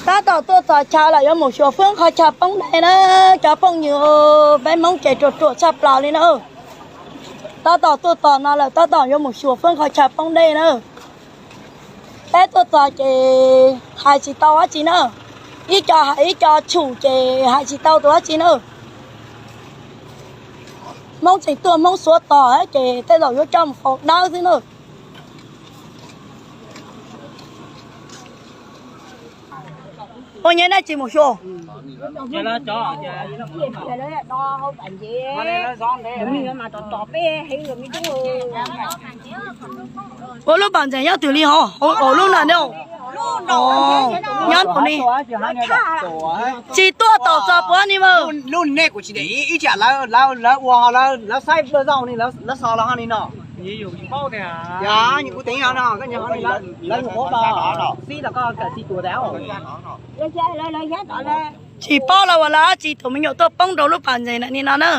Tab tom tuaj txog chaw lawm, yuav mus xyuas fwb qhov chaw poob dej na. Cov phooj ywg, peb Hmoob ces ruam ruam tshaj plaws li na. Tab tom tuaj txog no lawm, tab tom yuav mus xyuas fwb qhov chaw poob dej na. Peb tuaj txog ces hais tsis tau dab tsi na. Ib co hais ib co tshum ces hais tsis tau tus dab tsi na. Hmoob tseem tuaj Hmoob xuav tos ces tej zaum yuav coj mus faus dawb xwb na. Ua nyab nej tsis mus xyuas? Ua lub pas ntses nyob twg li hos? Ua lub na ne. Nyob npaum ni. Tsis tuaj tom txog puav ni mas. Tsis paub los ua lawv dab tsi tus me nyuam tuaj poob rau lub pas ntses ntawm ni no na.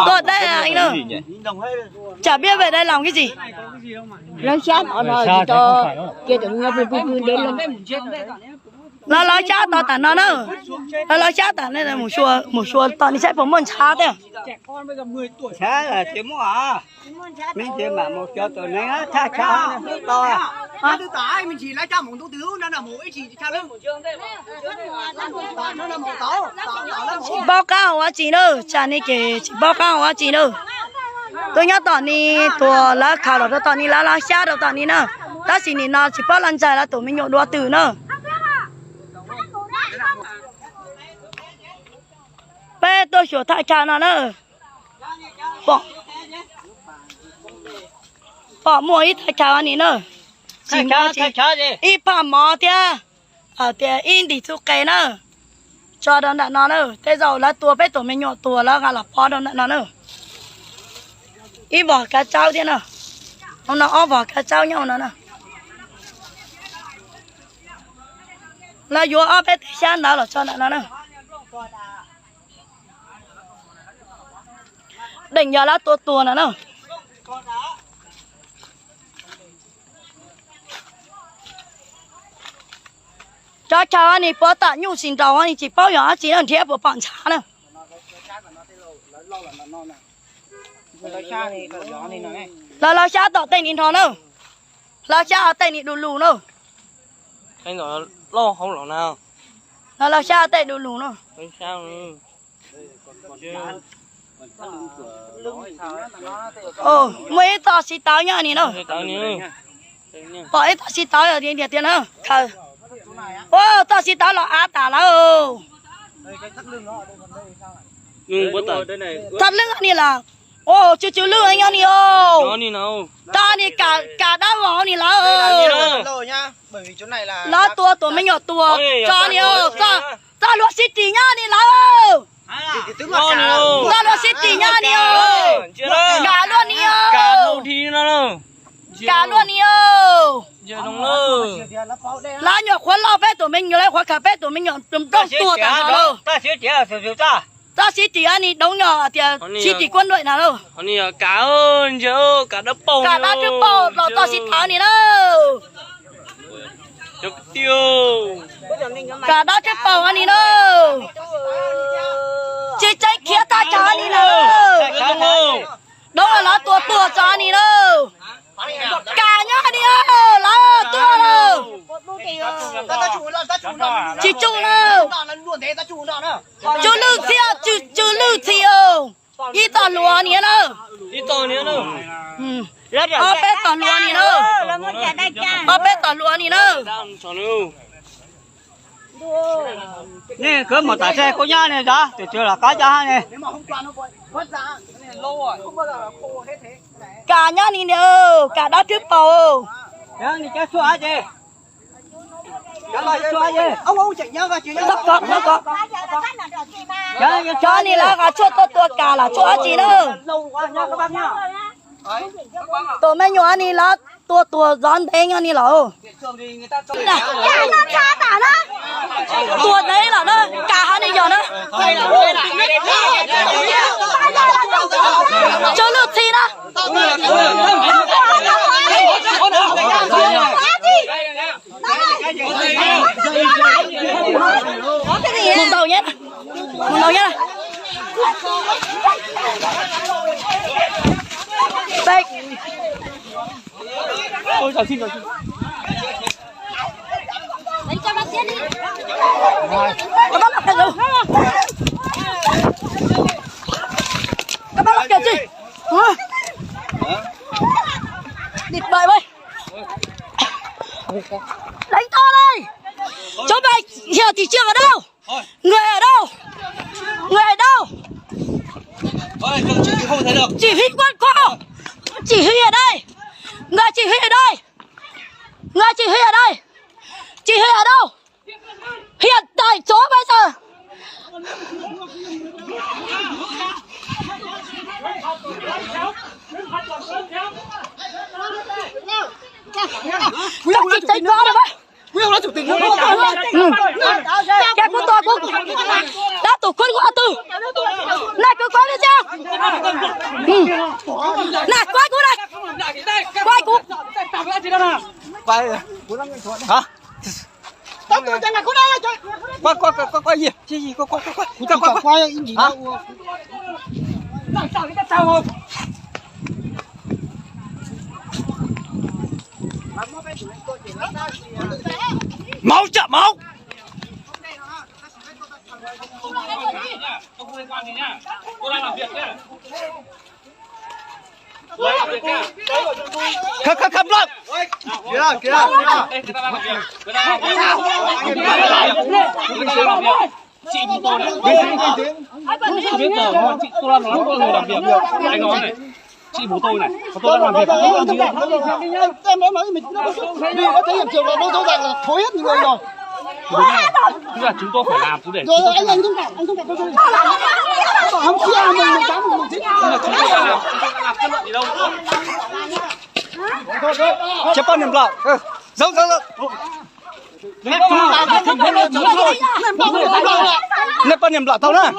Tuaj dab na. Tsam peb pem dai laus kiag tsis. Lawv xyab tom no, lawv lawv xyab tom tam no na. Lawv lawv xyab tam no, mus xyuas tom ni saib puas muaj ntshav thiab. Tsis paub qab hau dab tsi na, tsam ni ces tsis paub qab hau dab tsi na. Tuaj nyob tom ni, tuag lawv khaws los rau tom ni, lawv lawv xyab rau tom ni na. Tab sis nim no tsis paub lawv ntxais lawv tus me nyuam dua twg na. Peb tuaj xyuas thaj chaw no na. Pom muaj ib thaj chaw ni na. Tsis muaj, ib phaj mov thiab tias ib ntim txuj qe na. Tso rau ntawm no na, tej zaum lawv tua peb tus me nyuam tuag lawv nqa los pov rau ntawm no na. Ib vos kav tsaub thiab na. Hauv no ob vos kav tsaub nyob hauv no na. Lawv yuav ob peb teg xyab ntawd los tso ntawm no na. Deem yog lawv tua tuag no na. Cov chaw ni puav tam nyuj tsis nraus ni tsis paub yog dab tsi na, nrhiav puas pom ntshav na. Lawv lawv xyab tom tej ni nrho na. Lawv xyab tej ni du lug na. Lawv lawv xyab tej du lug na. Muaj ib txoj siv tawv nyob ni na. Pom ib txoj siv tawv tiag tiag na. Khaws, ua txoj siv tawv los av tas lawm. Thaj lwj ni lawm. Ua tsw tsw lwj nyob ni os. Tso ni, kam dawb vog ni lawm. Lawv tua tus me nyuam tuag tso ni os. Txoj hlua sib ris nyob ni lawm. Txoj hlua sib ris nyob ni os. Kam luaj ni os. Kam luaj ni os. Lawv nyuam qhuav loj peb tus me nyuam, lawv qhuav khaws peb tus me nyuam nplooj tuag tas no lauj. Txoj sib ris ni doov yog tias sib ris kuab nruam na lauj. Kam dawb twb paug los txoj sib tawv ni na. Kam dawb twb paug ni na. Tsis tseeb khiav thaj chaw ni na. Doov los lawv tua tuag tso ni na. Kam nyob ni, lawv tuag lawm. Tsis tsum na. Tsw lwj txhia, tsw lwj txhia. Ib txoj hlua ni na. Ob peb txoj hlua ni na. Ob peb txoj hlua ni na. Nej khwv mus tam seb kuv nyob ne, tus twg los qab cov ne. Kam nyob ni, kam dawb twb paug. Cov ni lawv qas tshuaj tuaj tua kam los tshuaj dab tsi na. Tus me nyuam ni lawv tua tuag zov ntev nyob ni lawm. Tuag ntev lawm na, kam hov ni yog na. Tsw lwj txhia na. Mus ntaus nhé, mus ntaus nhé. Koj bab los kawm, koj bab los kawm tsis? Đi bơi với. Đánh to lên. Cháu mày hiểu thị trường ở đâu? Người ở đâu? Người ở đâu? Chỉ huy quân khu. Chỉ huy ở đây. Người chỉ huy ở đây. Người chỉ huy ở đây. Chỉ huy ở đâu? Hiện tại chỗ bây giờ. Các chị thấy có rồi đấy. Các cô tôi cũng đã tủ khuôn qua tư. Này, cứ coi video. Này, coi cô này. Coi cô. Hả? Quay, quay, quay, quay, gì, gì, gì, quay, quay, quay, quay, quay, quay, quay. Hả? Máu chả máu. Khắp, khắp, khắp lắm. Kìa, kìa, kìa. Chị bố tôi này. Không biết giờ mà chị, tôi đang nói tôi ngồi làm việc. Anh nói này. Chị bố tôi này. Còn tôi đang làm việc. Em nói mà mình đi có thấy hiện trường là nó rõ ràng là thối hết người rồi. Đúng rồi. Tức là chúng tôi phải làm, cứ để chúng tôi phải làm. Anh, anh thông cảm, anh thông cảm cho tôi. Không, không, không, không, không, không, không. Tức là chúng tôi sẽ làm, chúng tôi sẽ làm kết luận gì đâu. Ces poj niam nplom, zaub zaub zaub. Nej poj niam nplom tau na.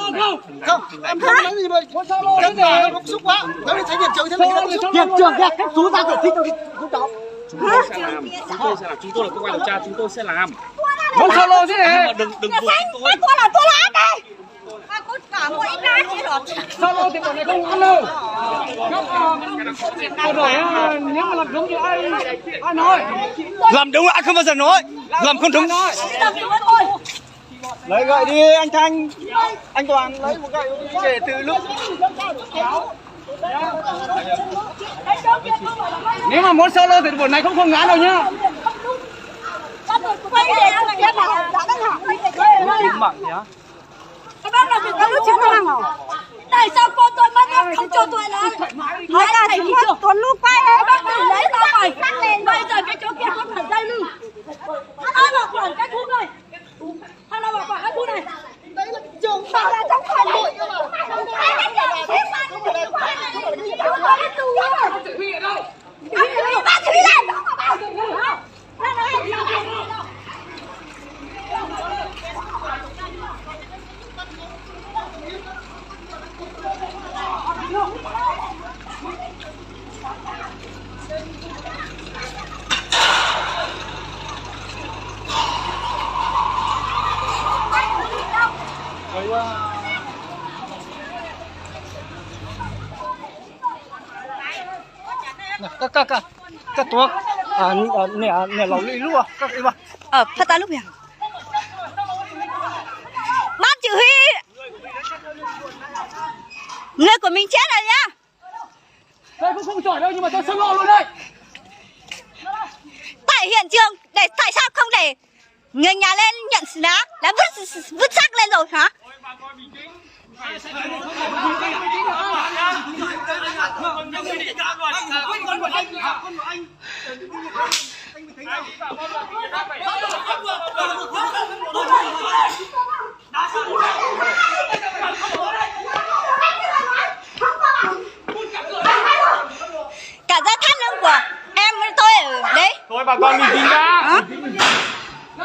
Hiện trường kìa, các chú ra, các chú cháu. Chúng tôi sẽ làm, chúng tôi là cơ quan điều tra, chúng tôi sẽ làm. Muốn solo thế này. Nhưng mà đừng, đừng vượt chúng tôi. Solo thì bọn này không ăn đâu. Các, ờ, ờ, đòi hỏi, ờ, nếu mà làm đúng thì ai, ai nói. Làm đúng là ai không bao giờ nói. Làm không đúng. Lấy gậy đi anh Thanh. Anh Toàn lấy một gậy về từ lúc. Nếu mà muốn solo thì buổi này không không ngán đâu nhá. Các bác làm việc có nước chứ không? Tại sao con tôi mất nước không cho tôi là nói là thầy trưởng. Tuấn Lũ quay đấy. Các bác đừng lấy tao mày. Bây giờ cái chỗ kia không phải dây lưng. Ai mà quản cái khu này? Thằng nào mà quản cái khu này? Đấy là trưởng phòng. Là trong phòng đội cơ mà. Chỉ huy ở đâu? Koj, koj, koj tuav niam laus li lub, koj ib. Ờ, phát tao lúc nào? Ban chỉ huy. Người của mình chết rồi nhá. Đây cũng không giỏi đâu nhưng mà tôi solo luôn đây. Tại hiện trường để tại sao không để người nhà lên nhận xứng đáng? Đã vứt vứt xác lên rồi hả? Cả gia thất lương của em với tôi ở đấy. Thôi bà con bình tĩnh đã.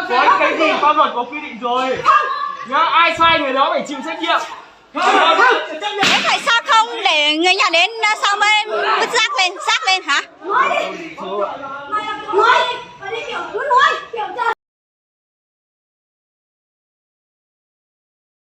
Có cái gì pháp luật có quy định rồi. Nhá, ai sai người đó phải chịu trách nhiệm. Thế tại sao không để người nhà đến, sao mới vứt rác lên, rác lên hả? Nói đi. Nói đi. Nói đi. Nói đi. Nói đi.